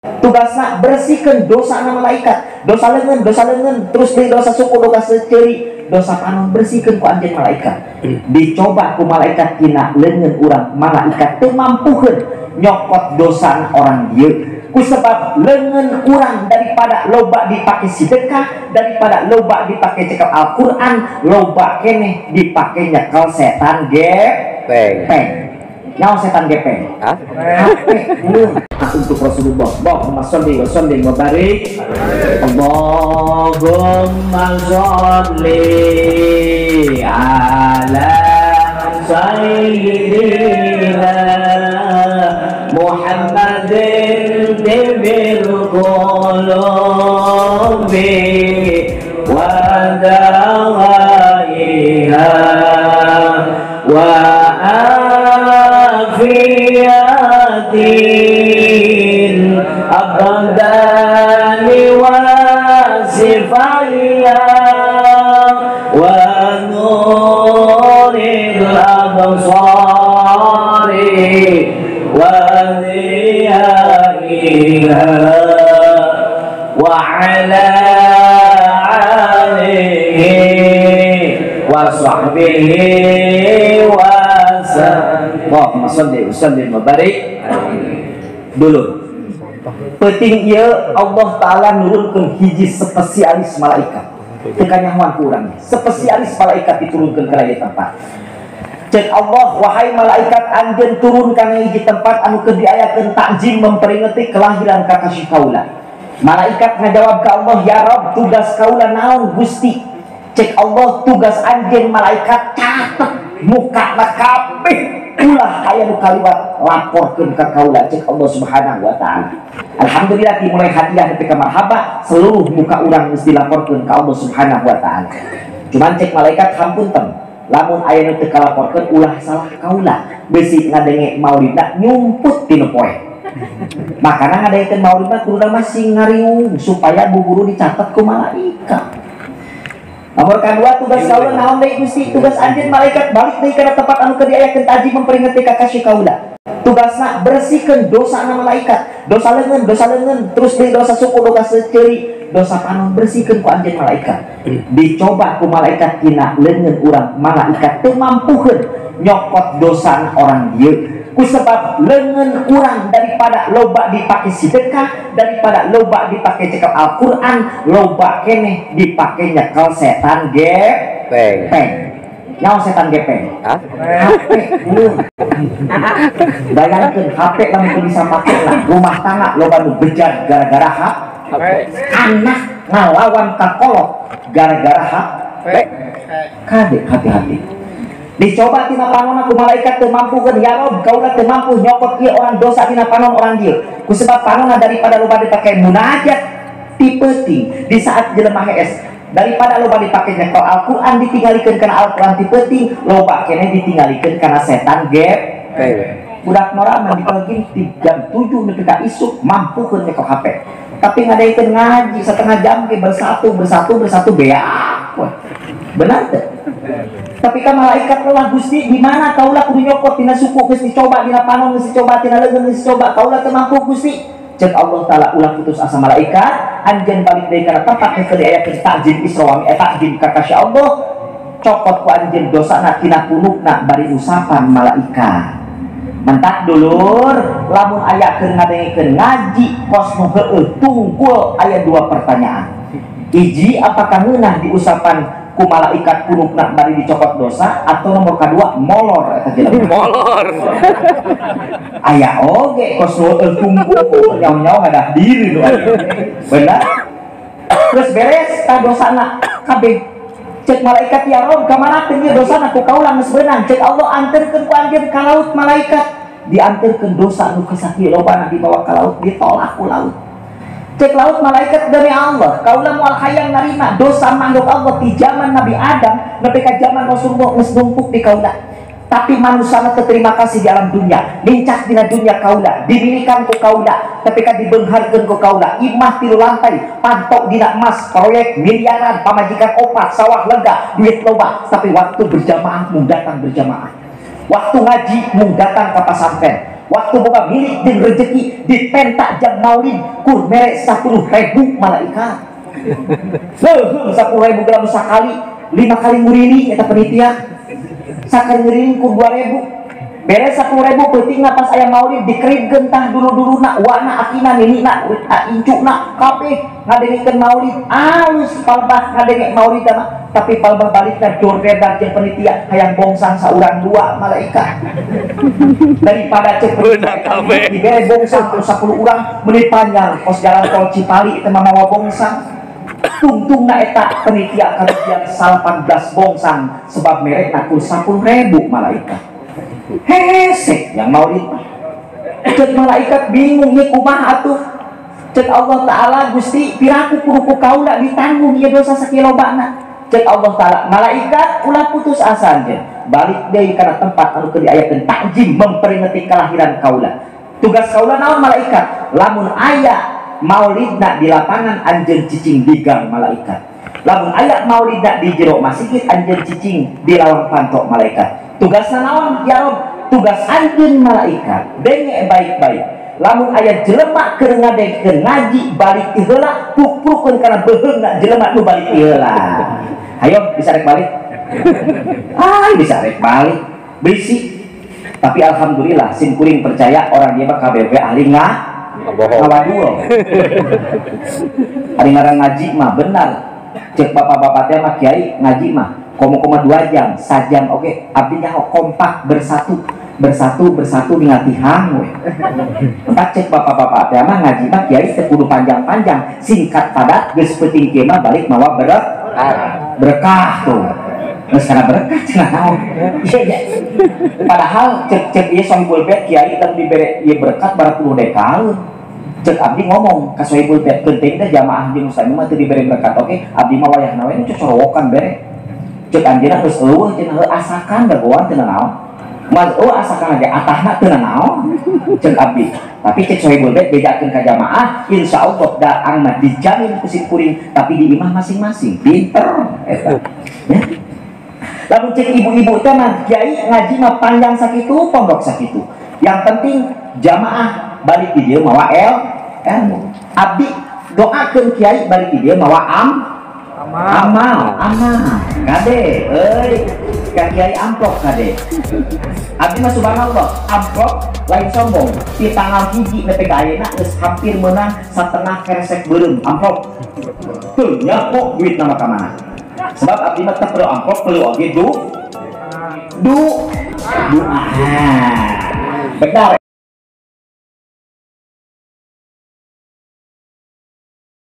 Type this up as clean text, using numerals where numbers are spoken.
Tugasna bersihkan dosa na malaikat, dosa lengan, terus di dosa suku, dosa ceri, dosa panon bersihkan ku anjeun malaikat. Dicoba ku malaikat tina lengan urang, malaikat teu mampukeun nyokot dosa orang dieu. Ku sebab lengan urang daripada loba dipake sedekah, daripada loba dipake cekap Al-Qur'an, loba keneh dipake nyekel setan gepeng. Nyawa setan gepeng. Hah? HP untuk Rasulullah. Allahumma sholli wa sallim wa barik. Allahumma sholli ala sayyidina Muhammadin tibil qulubi wa dawaiha wa afiyatin abdani wa sifaiya wa nuril absari wa diyaiha wa ala alihi wa sahbihi wa sallam. Allahumma sholli wa sallim wa barik. Dulu penting ieu Allah Ta'ala nurunkeun hiji spesialis malaikat. Teu kanyahoan ku urang. Spesialis malaikat diturunkeun kana ieu tempat. Cek Allah, wahai malaikat anjeun turun kana hiji tempat anu keur diayakeun takzim memperingati kelahiran kakasih kaula. Malaikat ngajawab ka Allah, ya Rabb, tugas kaula naon Gusti? Cek Allah, tugas anjeun malaikat catet muka kabeh ulah aya nu kaliwat laporkeun ka kaula. Cek Allah Subhanahu wa taala. Alhamdulillah dimulai hadiah nepi ka marhaba seluruh muka urang geus dilaporkeun ka Allah Subhanahu wa taala. Cuman cek malaikat hampunten, lamun aya nu teu kalaporkeun ulah salah kaula, besi ngadenge maulidna nyumput tinu poe. Makana ngadengekeun maulidna kudu masing ngariung supaya bu guru dicatat ku malaikat. Nomor kedua, tugas kaula naon deui Gusti? Tugas anjeun malaikat balik deui kana tempat anu keur diayakeun takzim memperingati kakasih kaula. Tugasna bersihkeun dosa na malaikat, dosa lengan, terus di dosa suku, dosa ceri, dosa panon bersihkeun ku anjeun malaikat. Dicoba ku malaikat tina leungeun urang, malaikat teu mampukeun nyokot dosa orang dieu. Ku sebab lengan urang daripada loba dipake sedekah, daripada loba dipake cekap Al-Qur'an, loba keneh dipake nyekel setan gepeng. Nyawa setan gepeng. Hah? HP. Bayangkeun HP lamun bisa make lah, rumah tangga loba nu bejat gara-gara HP. Anak ngalawan ka kolot gara-gara HP. Kade hati-hati. Dicoba tina panon ku malaikat teu mampukeun, ya Rob, kaula teu mampu nyokot ieu orang dosa tina panon orang dieu. Ku sebab panonna daripada loba dipake munajat ti peuting di saat jelema hees, daripada loba dipake nyekel Al-Qur'an ditinggalikeun kana Al-Qur'an ti peuting, loba keneh ditinggalikeun kana setan gepeng. Budak norak mah dipalgin ti jam 7 nepi ka isuk mampukeun nyekel HP. Tapi ngadaikeun ngaji setengah jam ge bersatu beak. Benar teu? Tapi kan malaikat lelah Gusti, di mana kaula kudu nyokot tina suku geus dicoba, dina panon geus dicoba, tina leungeun geus dicoba, kaula teu mampu Gusti. Cek Allah Ta'ala ulah putus asa malaikat, anjeun balik deui kana tempat nu keur diayakeun takzim Isra wa Mi'raj, takzim ka kasih Allah, cokot ku anjeun dosana tina punukna bari usapan malaikat. Mentak dulur, lamun aya keur ngadengekeun ngaji kos nu heueuh tungkul aya dua pertanyaan. Hiji, apakah ngeunah diusapan ku malaikat punukna bari dicokot dosa, atau nomor kedua molor eta jelema. Molor. Aya oge kos nu tungkul nyaw-nyaw ngadah diri nu aya. Benar? Terus beres ta dosana kabeh. Cek malaikat, ya Rob, ka mana teh ieu dosana ku kaula geus beunang. Cek Allah, anterkeun ku anjeun ka laut malaikat. Dianterkeun dosa nu sakieu lobana dibawa ka laut, ditolak ku laut. Cek laut malaikat, demi Allah, kaula moal hayang narima dosa makhluk Allah di zaman Nabi Adam nepi ka zaman Rasulullah geus numpuk di kaula. Tapi manusia mah teu terima kasih di alam dunia, lincah dina dunia kaula, dimilikan ku kaula, tapi ka dibeungharkeun ku kaula, imah tilu lantai, pantok dina emas, proyek miliaran, pamajikan opat, sawah lega, duit loba, tapi waktu berjamaah mung datang berjamaah. Waktu ngaji mung datang ka pasantren. Waktu boga milik jeung rezeki dipentak jam maulid kur mere 10.000 malaikat. Leuheung 10.000 geus sakali, 5 kali nguriling eta panitia. Sakali nguriling kur 2.000. Beres 10.000 peutingna pas aya maulid dikeribkeun tah dulu-duluna, wana akina ninina incuna kabeh ngadengekeun maulid. Alus palbah ngadenge maulid mah, tapi palbah balikna dordedak jeung panitia hayang bongsang saurang dua malaikat. Daripada cek panitia dibere bongsang ku 10 urang meuni panjang kos jalan tol Cipali teh mamawa bongsang. Tungtungna eta panitia kabagian 18 bongsang sebab merekna ku 10.000 malaikat. Hese yang maulid mah. Cek malaikat bingung ieu kumaha atuh. Cek Allah Ta'ala Gusti piraku kudu ku kaula ditanggung ieu dosa sakilobana. Cek Allah Ta'ala malaikat ulah putus asa anjeun. Balik deui kana tempat anu keur diayakeun takjim memperingati kelahiran kaula. Tugas kaula naon malaikat? Lamun aya maulidna di lapangan anjeun cicing di gang malaikat. Lamun aya maulidna di jero masjid anjeun cicing di lawang pantok malaikat. Tugasna naon ya Rob? Tugas anjeun malaikat denge baik-baik. Lamun aya jelema keur ngadengkeun ngaji balik ti heula puprukeun kana beuheungna jelema nu balik ti heula. Hayo bisa rek balik? Ah, bisa rek balik. Berisik. Tapi alhamdulillah sim kuring percaya orang dia mah KBB ahli ngawadul. Ari ngaran ngaji mah benar. Cek bapak-bapak teh mah kiai ngaji mah komo-komo 2 jam, sajam oke, abdi nyaho kompak bersatu, bersatu, bersatu ningal tihang we. Entar cek bapak-bapak teh mah ngaji mah kiai teu kudu panjang-panjang, singkat padat geus peuting kieu mah balik mawa berkah tuh. Geus kana berkah cenah naon. Iya iya. Padahal cek ieu Sohibul Bait kiai teh dibere ieu berkat bara puluh dekaun. Cek abdi ngomong ka Sohibul Bait penting teh jamaah jeung sami mah teu dibere berkat oke, abdi mah wayahna we cocorowokan bere. Cek anjeunna geus eueuh cenah heuh asakan dagoan teu nanaon. Mas eueuh asakan ge atahna teu nanaon. Cek abdi. Tapi cek Sohibul Bait bejakeun ka jamaah, insyaallah daang mah dijamin ku sim kuring, tapi di imah masing-masing. Pinter eta. Ya. Lamun cek ibu-ibu teh mah kiai ngaji mah panjang sakitu, pondok sakitu. Yang penting jamaah balik di dieu mawa ilmu. Abdi doakeun kiai balik di dieu mawa amal, amal. Kade, euy, ka kiai amplop kade. Abdi mah subhanallah, amplop lain sombong. Di tanggal 1 nepi ka ayeuna geus hampir meunang satengah keresek beureum amplop. Teu nyapo duitna mah ka mana. Sebab abdi mah teu perlu amplop, perlu oge du doa. Benar.